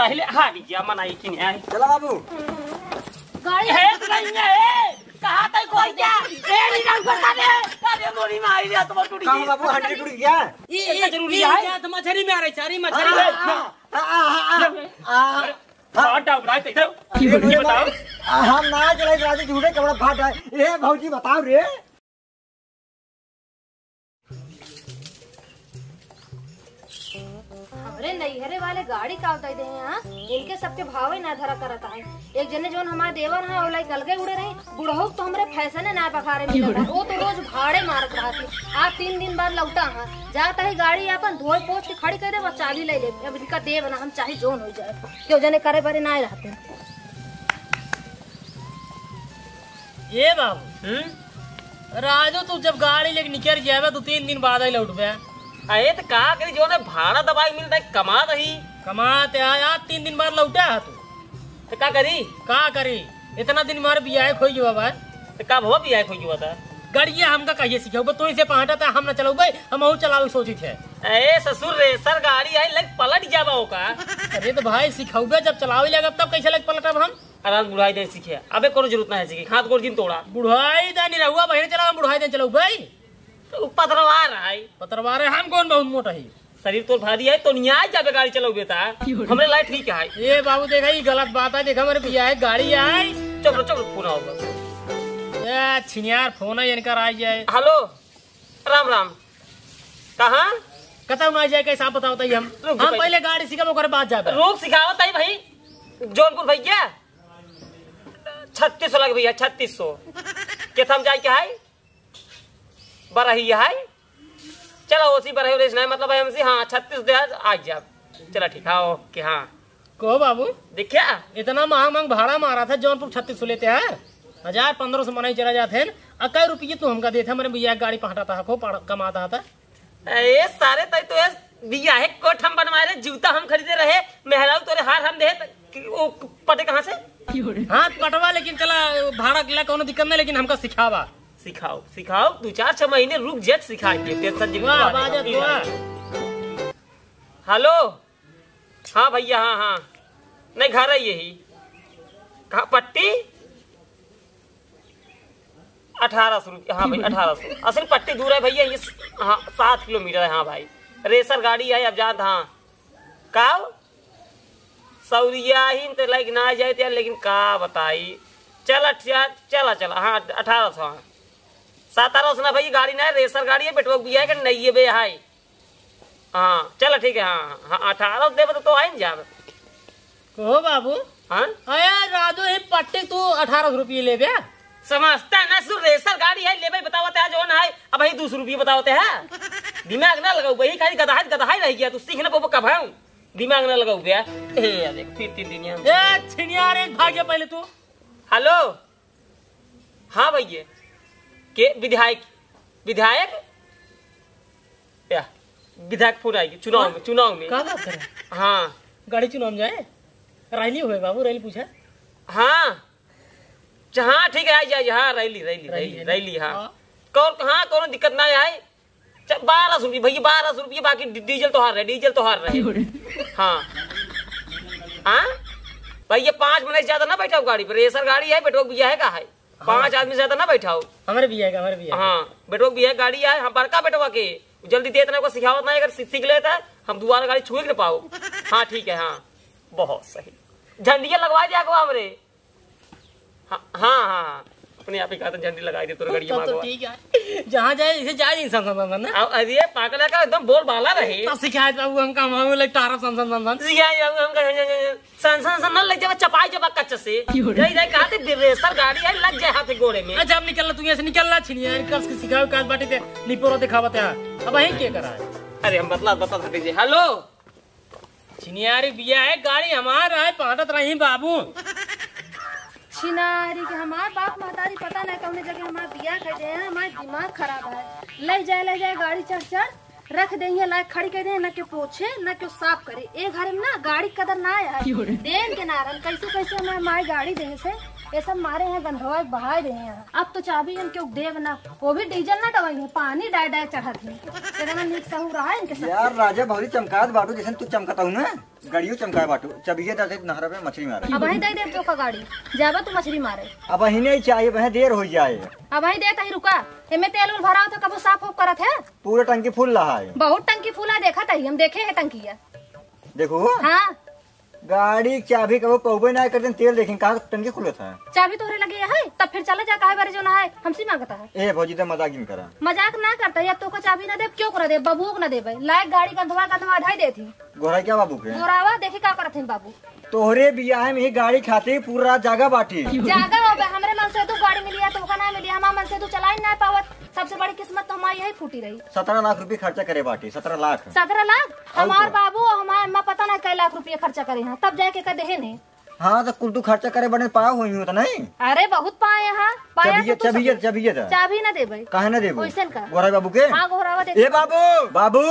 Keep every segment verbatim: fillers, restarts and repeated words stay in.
पहले हाँ भैया, मनाई कि नहीं आई? चला बाबू। गाड़ी है तो नहीं है, ए, कहाँ तक कोई क्या? ए, नहीं जाऊँ, बता दे। अरे मोरी माई रे, हाथ टूट गई। बाबू, हड्डी टूट गया? ई, इतना ई, जरूरी ई है? क्या तो मछरी में आ रही, सारी मछरी हाँ, में। हाँ, हाँ, हाँ, हाँ, हाँ। हाँ, डाब रहा है, तो इधर। ये बताओ। हम ना चलाई राजू, झूठे कपड़ा फाट है। ए भौजी, बताओ रे। हमरे नैहरे वाले गाड़ी का उताई दे हैं, हाँ? इनके सबके भावे ना धरा करत है। एक जने जौन हमारे देवर हैं, वो लाइक अलगे उड़े रही, बुढ़ऊ तो हमरे फैसने ना बखारे मिलत है। वो तो रोज भाड़े मारत रहती। आज तीन दिन बाद लौटा है, जाता ही गाड़ी अपन धोए पोछ के खड़ी कर दे, बस चाबी ले ले। अब इनका देव ना, हम चाहे जौन हो जाए, क्यों जने करे बरे ना रहते। ए बाबू, हम्म? राजू, तू जब गाड़ी लेके निकल जाबे, दो तीन दिन बाद ही लौटबे। अरे, तो का करी, जौन भाड़ा दबाई मिलता है, कमा दही। कमाते आया, तीन दिन बाद लौटे है तू। तो का करी? का करी? इतना दिन मारे बियाहे खोई गवा बा। तो का भवा बियाहे खोई गवा था? गड़िया हमका कहिए सिखाओ, तू इसे पहाटा था, हम ना चलाओ भाई, हम और चलावे सोची थे। ए ससुर, रेसर गाड़ी आई, लग पलट जाबा ओका। अरे तो भाई, सिखाओगे जब चलावे लगे, तब कैसे लग पलटब हम? अरे आज बुढ़ाई दे सीखे, अबे कोनो जरूरत ना है सीखे, हाथ गोड़ जिन तोड़ा। बुढ़ाई दे निरहुआ बहिन चलाओ, हम बुढ़ाई दे चलाओ भाई। तो पतरवार है। पतरवार है, हम कौन बहुत मोटा है? शरीर तोर भारी है, तो नहीं आ जाबे गाड़ी चलाओ बेटा। हमरे लायक ठीक है। ए बाबू, देखा, ये गलत बात है। देखा, हमारे भैया है, गाड़ी है। चुप रहो, चुप रहो, फोन आओगा। ए छिनियार, फोन है इनका, आ जाए। हेलो, राम राम। कहाँ? कतौ ना जाए, कैसे आप बताओ, बताइए हम। रुक हम भाई। पहले गाड़ी सीखब, ओकरे बाद जाबे। रुक, सिखावत है भाई। जौनपुर भैया, छत्तीस सौ लगे भैया, छत्तीस सौ। केथम जाए के है? बरही है? चलो, ओसी बरही रेस नहीं, मतलब है हमसे, हाँ, छत्तीस दे आज, आज जाब। चला ठीक, हाँ, ओके, हाँ। कहो बाबू, देखा? इतना महंग महंग भाड़ा मारा था, जौनपुर छत्तीस सौ लेते हैं, हजार पन्द्रह सौ मनाई चला जाते हैं, आ कै रुपये तू हमका देते हैं, हमारे भैया गाड़ी पहटाता है, खूब पड़-, कमाता था। ए सारे, तई तो ए बियाहे कोट हम बनवाए रहे, जूता हम खरीदे रहे, मेहरारू तोरे हार हम देहे, त कि ओ पटे कहाँ से? हाँ, पटवा, लेकिन चला, भाड़ा किला कोनो दिक्कत नहीं, लेकिन हमका सिखावा। सिखाओ, सिखाओ, दो चार छह महीने रुक जाए, सिखा के, टेंशन जिन वाह, लो, बाजत अभी वाह। आए। हेलो, हाँ भैया, हाँ, हाँ, नहीं, घर है यही। कहाँ पट्टी? अठारह सौ रुपया, हाँ भाई, अठारह सौ। असल पट्टी दूर है भैया, ये स-, हाँ, सात किलोमीटर है, हाँ भाई। रेसर गाड़ी है, अब जात, हाँ। का हो? सौरिया ही ते लाइक ना जाए यार, लेकिन का बताई। चला, चला, चला, चला, हाँ, अठारह सौ, हाँ। सतारह सौ ना भाई, गाड़ी ना है, रेसर गाड़ी है, बेटवा बिया है कि नहीं है बे, हाय। हाँ, चला, ठीक है, हाँ, हाँ, हाँ, अठारह सौ देबे तो, तो आई न जाबे। कहो बाबू। हाँ? अरे राजू, ही पट्टी तू अठारह सौ रुपये लेबे? समझता है ना, सिर्फ रेसर गाड़ी है, लेबे बतावते है, जो ना है, अब ही दो सौ रुपये बतावते है। दिमाग ना लगाओ, वही खाली गदहा, गदहा ही रह गया, तू सीख ना पाबो कब हम। दिमाग ना लगाओ बे। ए, देख, फिर तीन दिन यहाँ। ए, छिनिया रे, भाग जा पहले तू। हेलो। हाँ भैया, के विधायक, विधायक? या, विधायक फोन आएगी चुनाव में, चुनाव में। का बात करे? हाँ। गाड़ी चुनाव में जाए? रैली हुए बाबू, रैली पूछा? हाँ। अच्छा, हाँ, ठीक है, आई जाए, हाँ, रैली, रैली, रैली, रैली, है ना? रैली, हाँ। हाँ। कौन, हाँ, कौनो दिक्कत ना आए। च-, बारह सौ रुपये भैया, बारह सौ रुपये, बाकी डी-, डीजल तोहार रहे, डीजल तोहार रहे। क्यों रे? हाँ। हाँ? भैया, पाँच मिनट से ज्यादा ना बैठाओ गाड़ी पर, रेसर गाड़ी है, बैठो भैया है, का है? हाँ। पाँच आदमी से ज्यादा ना बैठाओ। हमारे भैया है, हमारे भैया है। हाँ, बैठो भैया, गाड़ी है, हम बड़का बैठवा के, जल्दी देत ना, को सिखावत ना, अगर सी-, सीख लेता, हम दोबारा गाड़ी छुए के ना पाओ। हाँ, ठीक है, हाँ, बहुत सही। झंडिया लगवा दिया को हमरे। हाँ, हाँ, हाँ, हाँ। अपने आप ही कहा था, झंडी लगाई दे तोरे गड़िया तब तो मागवा। ठीक है। जहाँ जाए, इसे जाए इंसान, इंसान, इंसान ना। अब अरे पाकड़ा का एकदम बोल बाला रहे। तो सिखाए बाबू हमका, हम ले तारा सन, सन, सन, सन। सिखाए बाबू हमका, सन, सन, सन, सन, ना ले जावा, चपाई जावा कच्चे से। क्यों रे? जाई, जाई, कहा थे, रेसर गाड़ी आई, लग जाए हाथ गोड़े में। अच्छा, अब निकलना, तू यहाँ से निकलना, छिनिया, कस के सिखाओ, काज बाटी ते, निपोरा दिखावत है। अब यहीं के करा है? अरे, हम बतला, बता सकते जी। हेलो। छिनियारी बिया है, गाड़ी हमार है, पाटत रही बाबू। छिनारी के हमार बाप महतारी पता नहीं कौने जगह हमार बिया कर दे हैं, हमार दिमाग खराब है। ले जाए, ले जाए गाड़ी चढ़ चढ़, रख दे हैं, लाए खड़ी कर दे हैं, न के पोछे, न के साफ करे। ए घर में ना गाड़ी कदर ना आया है। क्यों रे? देन के नारन, कैसे कैसे हमार माई गाड़ी दे से, ये सब मारे हैं गंधवा के बहाय रहे हैं। अब तो चाबी हम क्यों देव ना, वो भी डीजल ना डवाई है, पानी डाय डाय चढ़त है। इतना नीक सहू रहा है इनके साथ। यार राजा भौजी चमकात बाटू जैसन तू चमकत हूँ ना, गड़ियो चमकाए बाटू। चबिये दे दे नहर पे मछली मारे। अब वहीं दे दे तो का गाड़ी, जाबा तू मछली मारे। अब वहीं नहीं चाहिए, वहीं देर हो जाए। अब वहीं दे तही रुका, एमे तेल उल भराओ तो कबो साफ उफ करत है। पूरा टंकी फुल रहा है। बहुत टंकी फुला देखा तही, हम देखे है टंकिया। देखो। हाँ। गाड़ी के चाबी कबो पौबे ना करते, तेल देखें कहाँ टंकी खुलत है। चाबी तोहरे लगे है, तब फिर चला जा, काहे बारे जो ना है, हमसे मांगता है। ए भौजी, तो मजाक ही करा। मजाक ना करता है, या तो को चाबी ना दे, क्यों करा दे, बाबू को ना देबे, लायक गाड़ी गंधवा गंधवा ढाई देती। गोहराई क्या बाबू के? गोरावा देखी का करत हैं बाबू। तोहरे बियाह में ही गाड़ी खातिर पूरा रात जागा बाटी। जागा हो बे, हमरे मन से तू गाड़ी मिली है, तोहका ना मिली, हमार मन से तू चलाई ना पावत। सबसे बड़ी किस्मत तो हमारी यही फूटी रही। सत्रह लाख रुपये खर्चा करे बाटी, सत्रह लाख। सत्रह लाख? और हमार का? बाबू और हमार अम्मा पता ना कै लाख रुपये खर्चा करे हैं, तब जाके का देहे ने। हाँ, तो कुल तू खर्चा करे बने पाव होई हो तो नहीं? अरे बहुत पाए हैं, पाया चबिये, तो तू चबिये, सब। चबिये दा। चाबी ना देबे। काहे ना देबो? वैसन का? गोहराई बाबू के? हाँ, गोहरावा दे। ए बाबू, बाबू,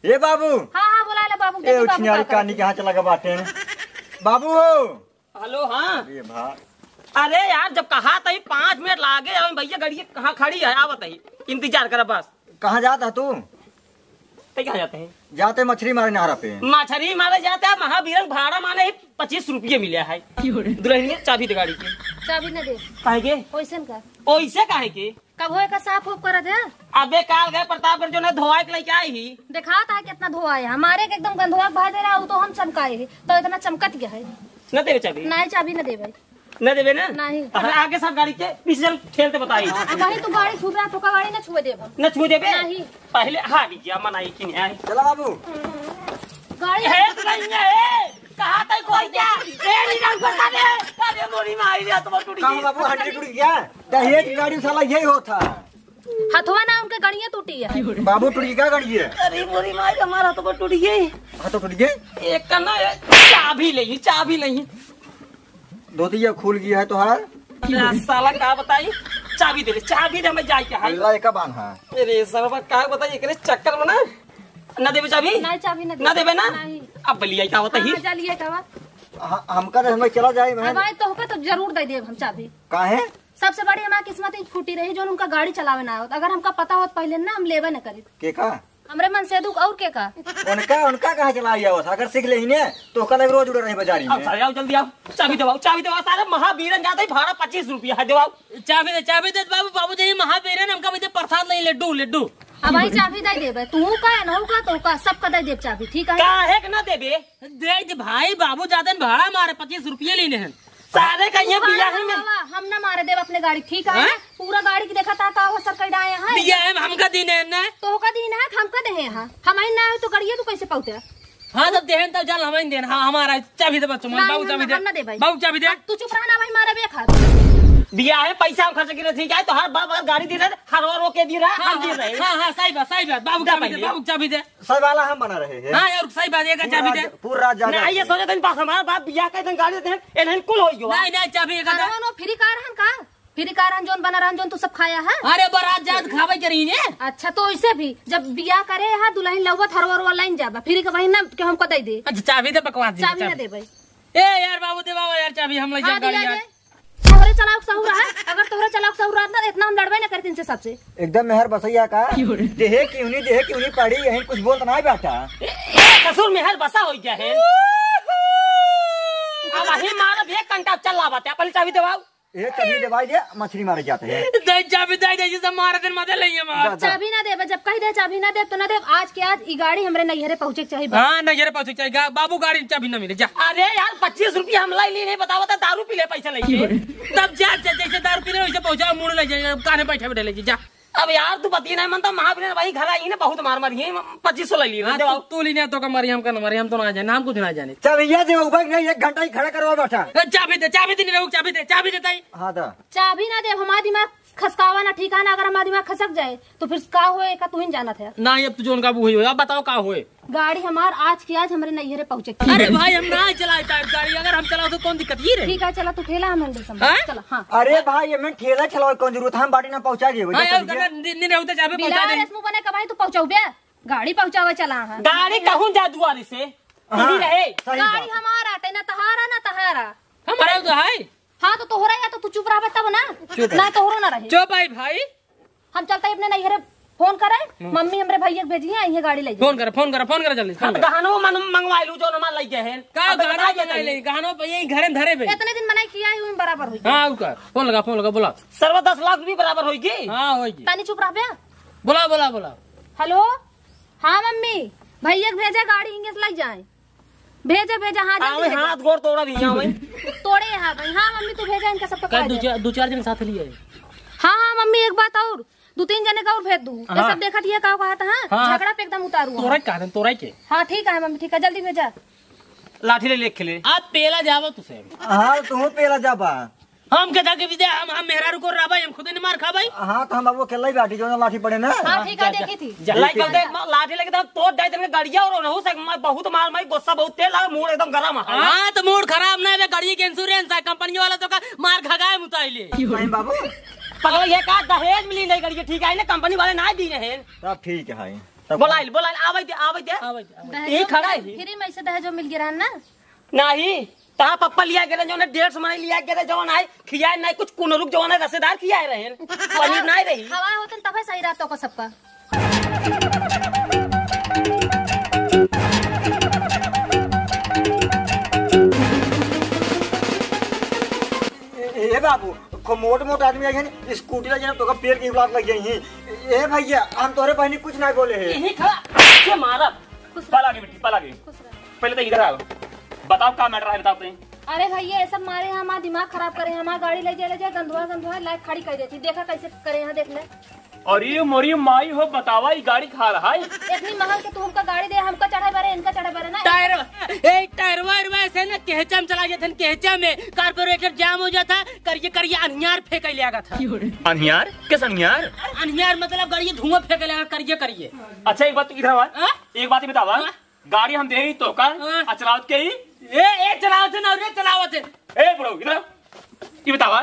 ए बाबू। हाँ, हाँ, बोला ले बाबू, ए, देखी बाबू उछिनारी का कानी करत के हाथ लगा बाटे। बाबू हो। हेलो, हाँ। अरे भाई। अरे यार, जब कहा तही पाँच मिनट लागे, अब भैया गाड़ी कहाँ खड़ी है, आवत ही, इंतजार करा बस। कहाँ जाता तू? ते कहाँ जाते हैं? जाते मछली मारे नहरा पे। मछली मारे जाते हैं, महावीरन भाड़ा माने ही पच्चीस रुपये मिले है। दुल्हनिया चाबी दे गाड़ी के। चाबी न दे। काहे के? ओइसन का? ओइसे काहे के? कब होए का साफ उफ करत है? अबे काल गए प्रतापगढ़ जो ना धोआ के लेके आई ही। दिखाता है कितना धोआ है, हमारे के एकदम गंधवा के भर दे रहा, वो तो हम चमकाए ही, तो इतना चमकत गया है। न देवे चाबी? नहीं, चाबी न देवे। न देवे ना? नहीं। अरे आगे सब गाड़ी के पीछे चल, ठेलते बताई। अब वही तू गाड़ी छुबे, तो का गाड़ी न छुए देब हम। न छुए देबे? नहीं। पहले हाँ भी गया मनाई कि नहीं आई। चला बाबू। गाड़ी हे तो नहीं है, हे। कहाँ तक कोई क्या? ए, निकल कर दे। अरे मोरी माई रे, तो टूट कहाँ गई। बाबू, हड्डी टूट गया? दहेज की गाड़ी साला यही होता है। हथवा ना उनके गड़िया टूटी है। बाबू टूट गया गड़िया? अरे मोरी माई, हमारा तो टूट गई। हाँ तो टूट गए। एक का ना, चाबी ले, चाबी ले। धोतिया खुल गया है तोहार। अरे साला का बताई, चाबी दे दे, चाबी दे, हमें जाए के है। अल्लाह का बांधा। अरे सरवा का बताई, एकरे चक्कर में ना, ना देबे चाबी? नहीं, चाबी ना ना देबे। देबे ना? नहीं। अब बलिया का बताई। हाँ, जा लिए का बा? हाँ, हमका तो हमें चला जाए बहन। भाई तोहका तो जरूर दे देब हम चाबी। काहे? सबसे बड़ी हमारी किस्मत ही फूटी रही जो उनका गाड़ी चलावे ना आवत। अगर हमका पता होत पहले ना, हम लेबे न करीत। के का? हमरे मन से दुख और के का? उनका, उनका कहाँ चला आवत? अगर सीख लेही ने, तो ओकर लगे रोज उड़े रही बाजारी अब में। सारे आओ, जल्दी आओ, चाबी देवाओ, चाबी देवाओ, सारे महावीरन जाते ही भाड़ा पच्चीस रुपया है, देवाओ। चाबी दे, चाबी दे बाबू, बाबू जी महावीरन हमका बजे प्रसाद नहीं, लड्डू, लड्डू। अब भाई चाबी दे देबे, तू का, एनहू का, तो का, सबका दे देब चाबी, ठीक है? काहे के ना देबे? दे दे भाई, बाबू जाते हैं भाड़ा मारे, पच्चीस रुपये लेने हैं। सारे का ये तू बियाह भाड़ा में मारवा, हम ना मारे देब अपने गाड़ी, ठीक है? हैं? पूरा गाड़ी की देखा ता का हो सर कई डाए हैं। बियाह में हमका दीने हैं ना? तो का दीने हैं, हमका देहे हैं। हम ही ना हो तो गाड़िया तू कैसे पहुँचे? हाँ, जब देहन तब जान हम ही देन। हाँ, हमारा चाबी दे बच्चों, ना, बाबू ना, चाबी ना, दे। हम ना देबै। बाबू चाबी दे। अब तू चुप रहा ना भाई, मारे बे खात। बियाह में पैसा हम खर्च करे ठीक है, तो हर बाप अगर गाड़ी दी रहे, हर वो रोके दी रहा, हाँ, हम दी रहे। हाँ, हाँ, सही बात, सही बात। बाबू जा चाबी दे, पहले। बाबू चाबी दे। सब वाला हम बना रहे हैं। हाँ यार, सही बात, एक पूरा चाबी दे। रात, पूरा रात जागा ना, ये रहे। सोचे दिन बस हमारा बाप बियाह का दिन गाड़ी दे, एनहन कुल होई गयो। नहीं, नहीं, चाबी एक दे। कौनो फ्री कार हन का? फ्री कार हन जोन बना रहन, जोन तू सब खाया है? अरे बारात जात खावे के रही ने। अच्छा, तो इसे भी जब बियाह करे है दुल्हन लौवत हरवा हरवा लाइन जाबा, फ्री के वही ना के हमको दे दे। अच्छा, चाबी दे बकवास जी, चाबी ना चाबी। दे भाई। ए यार बाबू, देवाओ यार चाबी, हम ले हाँ, जाब गाड़ी दिया यार। दे। तोहरे चलाओ के सहूर है, अगर तोहरे चलाओ के सहूर रहत ना, इतना हम लड़बे ना करते इनसे सबसे। एकदम मेहर बसैया का। देहे क्यों नहीं, देहे क्यों नहीं पड़ी, यही कुछ बोलत ना बेटा। ए, ससुर मेहर बसा हो गया है। अब वही मारब एक घंटा चल रहा बात है, पहले चाबी देवाओ। ए, चाबी देवाई दे, मछली मारे जाते हैं। दे चाबी, दे दे, जिसे मारे दिन मजे लेंगे मार। जा, जा। चाबी ना देबे, जब कही दे चाबी ना देब तो ना देब। आज के आज ई गाड़ी हमरे नैहरे पहुँचे के चाही बस। हाँ, नैहरे पहुँचे के चाही। गा-, बाबू गाड़ी चाबी ना मिले, जा। अरे यार, पच्चीस रुपया हम लाई ली नहीं, बतावा तो दारू पी ले पैसा लेके। तब जा, जा, जैसे दारू पी ले वैसे पहुँचा, मुड़ ले जा, कान्हे बैठे बैठे ले जा। अब यार तू बती नहीं मनता, महावीर भाई घर आई ने बहुत मार मारी है, पच्चीस सौ ले ली। हाँ, दे तू, आओ। तू ली नहीं तो का मारी, हम का ना मारी, हम तो ना जाने, हम कुछ ना जाने। चाबी ये दे, उबक नहीं, एक घंटा ही खड़ा करवा बैठा। ए, चाबी दे, चाबी दे, नहीं रहू, चाबी दे, चाबी दे ताई। हाँ दा। चाबी ना दे, हमारा दिमाग खसकावा ना, ठीक है ना? अगर हमारा दिमाग खसक जाए तो फिर का होए का तू ही जानत है। ना, अब तू जोन का हुई हो, अब बताओ का होए। गाड़ी हमार आज की आज हमरे नैहरे पहुँचे के। अरे भाई, हम ना चलाए टाइप गाड़ी, अगर हम चलाओ तो कौन दिक्कत ये रहे? ठीक है, चला तू ठेला, हम हैंडल संभाल। हाँ? चला, हाँ। अरे भाई, ये मैं ठेला चलाओ, कौन जरूरत है? हम बाटी ना पहुँचा दिए, हाँ, चल यार, ठीक है? दिन, दिन रहू तो चाबी पहुँचा बिलार दे। इसमें बने का भाई तू पहुँचाऊ बे, गाड़ी पहुँचावे चला है। गाड़ी कहूँ जा दुआरी से, हाँ, यही रहे। सही गाड़ी बात है। हमारा, ते ना तहारा, ना तहारा। हमारा तो है। हाँ, तो तोहरा या तो तू चुप। ना तोहरो ना रहे। चुप आई भाई। हम चलते अपने नैहरे फोन करे, हम्म। मम्मी हमरे भैया के भेजी है, ये गाड़ी ले जाए। फोन करे, फोन करे, फोन करे जल्दी, फोन हाँ, करे। गहनो मन मंगवा लू जो नमा लई गए हैं। का अब गहनो बताइए मंगाई तनी। ले, गहनो पे यही घरे में धरे बे। इतने दिन मनाई किया है, उन बराबर होई। हाँ, उ कर, फोन लगा, फोन लगा, बोला। सरवा दस लाख रुपये बराबर होई की? हाँ, होई की। तनी चुप रह बे। बोला, बोला, बोला। हेलो, हाँ मम्मी, भैया के भेजा गाड़ी इंगे से लई जाए। भेजा, भेजा, हाँ, जल्दी आवे भेजा। हाथ गोड़ तोड़ा भी आवे। तोड़े यहाँ भाई। हाँ मम्मी, तू भेजा इनका सबका कह दो दे। चार, दो चार जन साथ लिए। हाँ, हाँ मम्मी, एक बात और, दो तीन जने का और भेज दू। ये हाँ। सब देखत ये का कहत है, हाँ। झगड़ा पे एकदम उतारू तोरा हम। का है, तोरा के? हाँ ठीक है मम्मी, ठीक है, जल्दी भेजा। लाठी ले, ले खेले। आप पेला जाबो तुसे। हाँ, तू पेला जाबा। हम के जाके विद्या, हम, हम मेहरारू को राबाई, हम खुदे न मार खाबाई। हाँ, तो हम अब वो खेलाई बाटी, जो ना लाठी पड़े ना। हाँ, ठीक है, जा, जा, देखी थी। जा, लाइक जा, कर दे, जा। मा-, लाठी लेके तो तोड़ डाई तेरे गड़िया और रहू से, मैं बहुत मार, मैं गुस्सा बहुत तेज लगा, मूड एकदम गरम है। हाँ, तो मूड खराब ना है, गाड़ी के इंश्योरेंस है, कंपनी वाला तो का मार खगाए मुताई ले। नहीं बाबू। पगला ये का दहेज मिली नहीं गड़िया, ठीक है ना, कंपनी वाले ना दी रहे। सब ठीक है। तब बोलाइल, बोलाइल, आवे दे, आवे दे। आवे दे, आवे दे। दहेजो ये खड़ा है। फ्री में ऐसे दहेजो मिल गया रहा ना? नहीं, तहाँ पप्पा लिया गए, जौन डेढ़ सौ मने लिया गए, जौन आए, खियाए नहीं, कुछ कुनरुक जौन है, रसेदार खियाए रहे, पनीर नहीं रही। खवाए होते न तबे सही रहता का सबका। ए, ए बाबू, खो मोट मोट आदमी आई है, स्कूटी लग जाए, तो का पेड़ की लात लग जाई है। ए भैया, हम तोरे बहनी कुछ नहीं बोले हैं। यही खड़ा, के मारब। खुश रहो। पलागी बेटी, पलागी। खुश रहो। पहले तो इधर आओ, बताओ का मैटर है, बताओ तुम। अरे भैया, ये सब मारे हैं, हमारा दिमाग खराब करे हैं, हमारा गाड़ी ले जाए, ले जाए, गंधवा गंधवा लाइक खड़ी कर देती, देखा कैसे करे हैं, देख ले। अरे मोरी माई हो, बतावा, ई गाड़ी खा रहा है। इतनी महंग के तू हमका गाड़ी दे, हमका चढ़े बरे, इनका चढ़े बरे ना। टायर, ए, टायरवा, वायरवा ऐसे ना केहचा में चला जात हन, केहचा में। कार्बोरेटर जाम हो जात है, करिए, करिए अनियार फेंक ले आगत है। अनियार? किस अनियार? अनियार मतलब गाड़ी धुआं फेंक ले आगत, करिए, करिए। अच्छा, एक बात तू इधर आवा। हाँ? एक बात ये बतावा। हाँ? गाड़ी हम देही तोका, हाँ। आ चलावत के ही? ए, ए, चलावत है ना, रे, चलावत है। ए, बुढ़ऊ, इधर आओ। ये बतावा,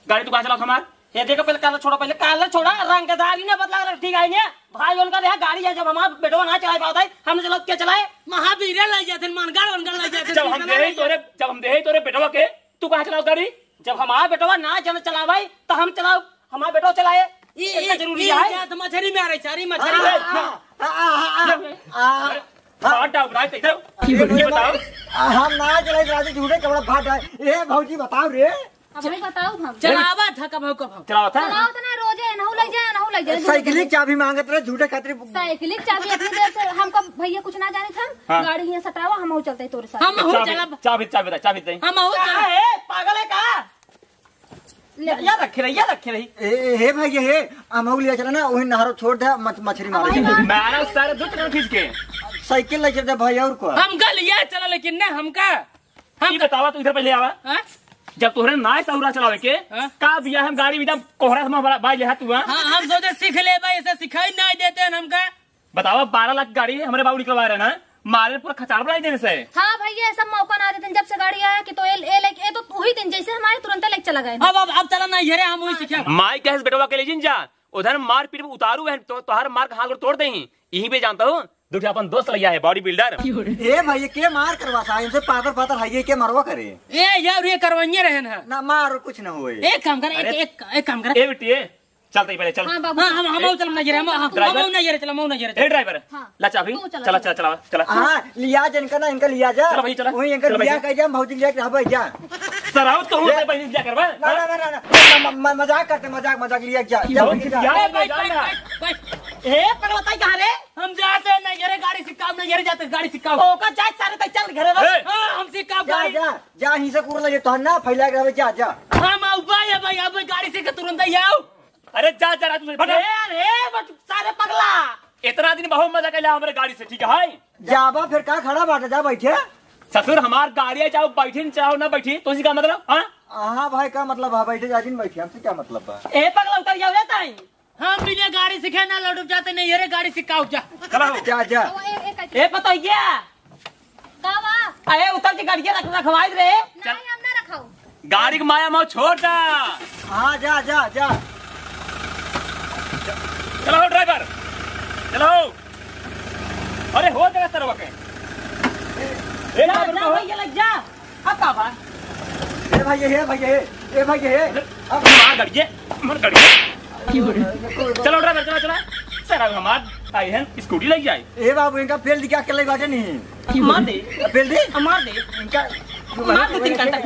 गाड़ी तू कहाँ चलावत हमार? ये देखो, पहले काला छोड़ा, पहले काला छोड़ा, रंगदारी ना बदला रख, ठीक है ने? भाई उनका रहा गाड़ी है, जब हमार बेटवा ना चलाए पावत है, हम चलावत के चलाए? महावीर लाई जाते, मनगढ़ वनगढ़ लाई जाते, जब हम देही तोरे, जब हम देही तोरे बेटवा के, तू कहाँ चलावत गाड़ी? जब हमार बेटवा ना जन चलावे, तो हम चलाओ, हमार बेटवा चलाए? ई, इतना ई, जरूरी ई है? जात मछरी में आ रही, सारी मछरी में। आ, आ, आ, आ, आ, आ, अरे, आ, फाट डाल रहा है, कैसे? अरे, ये बताओ। आ, हम ना चलाई, राजू झूठे कपड़ा फाट रहा है। ए, भौजी, बताओ रे। अब भाई बताओ हम। चलावा था कब हो, कब हो? चलावा था? चलावा था ना, रोजे, नहु लग जाए, नहु लग जाए। साइकिल की चाबी मांगत रहे, झूठे खातिर। साइकिल की चाबी इतनी देर से हमको भैया कुछ ना जाने था। हाँ। गाड़ी यहाँ सटावा, हम हो चलते हैं तोरे साथ। हम हो चाबी, चलब। चाबी, चाबी दे, चाबी दे। हम हो चलब। ए, पागल है का? ले। या रखे रही, या रखे रही। ए, ए, हे भाई, ये हे, अमऊ लिया चला ना, वही नहरो छोड़ दे, मछ-, मछरी मारे। अरे, मारो सारे दो टन खींच के। साइकिल ले चलते भाई, और को? हमका लिया चला, लेकिन ना हमका। हम ई बतावा, तू इधर पहले आवा। हाँ? जब तोहरे ना सहुरा चलावे के, हाँ? का बिया हम गाड़ी बिना कोहरा से बा-, बाज ले तू, हाँ? हाँ, हम सोचे सीख ले भाई, ऐसे सिखाई ना देते हैं हमका। बतावा, बारह लाख गाड़ी हमरे बाबू निकलवा रहे ना, मारे पूरा खचार बनाई देने से। हाँ भैया, ये सब मौका ना देते, जब से गाड़ी आया कि तो ए, ए लेके, ए तो वही दिन जैसे हमारे तुरंत लेके चला गए। अब, अब, अब चला ना, ये रे, हम वही सीखे। माई कहे से बेटवा के ले जिन जा, उधर मारपीट में उतारू है, तो तोहर मार के हाथ गोड़ तोड़ देही। यहीं पे जानता हूँ, दूठे अपन दोस्त लैया है, बॉडी बिल्डर। ए भाई, ये के मार करवा सा, इनसे पातर पातर है, ये के मरवा करे? ए यार, ये करवाइए रहे ना। ना मार, कुछ ना होए। एक काम कर, एक, अरे। एक, एक काम कर। ए बिटिए, चलते ही पहले चल। हाँ, बाबू। हाँ, हम, हम ए, चलम ना जरे, हम, हम, ड्राइवर। हम ना जरे, चलम, हम ना जरे, ए चलम। ड्राइवर, हाँ। ला चाबी। तू चला, चला, चला। चला, चला, चला, चला। हाँ, लिया जन का ना, इनका लिया जा। चला भाई, चला। वही इनका चला लिया भाई। कर जा, भौजी लिया के रहबे जा। सराउ तो ए, होते पहले लिया करबा। ना, ना, ना, ना, ना। म-, म-, म-, मजाक करते, मजाक, मजाक लिया जा। जा बहुत भौजी जा। यार, ए, बैठ, जा बैठ, ना। बैठ, बैठ। ए, पगलताई कहाँ रे? हम जाते ना जरे, गाड़ी सिखाओ ना जरे, जाते गाड़ी सिखाओ। ओका जा सारे, तै चल घरे रे। ए। हाँ, हम सिखाओ जा, गाड़ी। जा, जा, हिंसा कुकुर लगे तो ना फैला के रहबे, जा, जा। हम आऊ बा, ए भाई, अब गाड़ी सीख के तुरंत ही आओ। अरे जा, जा, राजू से, भगा। ए, अरे, बट सारे पगला। इतना दिन बहुत मजा कैला हमरे गाड़ी से, ठीक है? जाबा फिर का खड़ा बाटे, जा बैठे। ससुर, हमार गाड़ी है, चाहे बैठी न, चाहे ना बैठी, तो इसी का मतलब, हाँ? हाँ भाई, का मतलब है, बैठे जा, दिन बैठे, हमसे क्या मतलब है? ए पगला, उतर जाओ रे ताई। हम बिना गाड़ी सीखे ना लौटब जाते नहीं, ये रे गाड़ी सिखाओ जा। चला हो। जा, जा। ए, ए, ए, ए पतोहिया, का बा? अरे उतर के गाड़िया रख, रखवाई रे। नहीं, हम ना रखाऊ। गाड़ी के माया माओ छोड़ दा। हाँ, जा, जा, जा। चला हो ड्राइवर, चला हो। अरे हो तेरा सरवा के। ए, जा, ड्राइवर जा, को हो। भैया लग जा। अब का बा? ए, भाई, ये है, भाई, ये है। ए, भाई, ये है। अब मार गड़िए, मार गड़िए। चलो, ड्राइवर, चला, चला। सर, अब हमार आई है, स्कूटी लग जाए। ए बाबू, इनका पेल दिखा के लग बाटे नहीं। मार दे। पेल दे। मार दे। इनका मार दे तीन घंटा।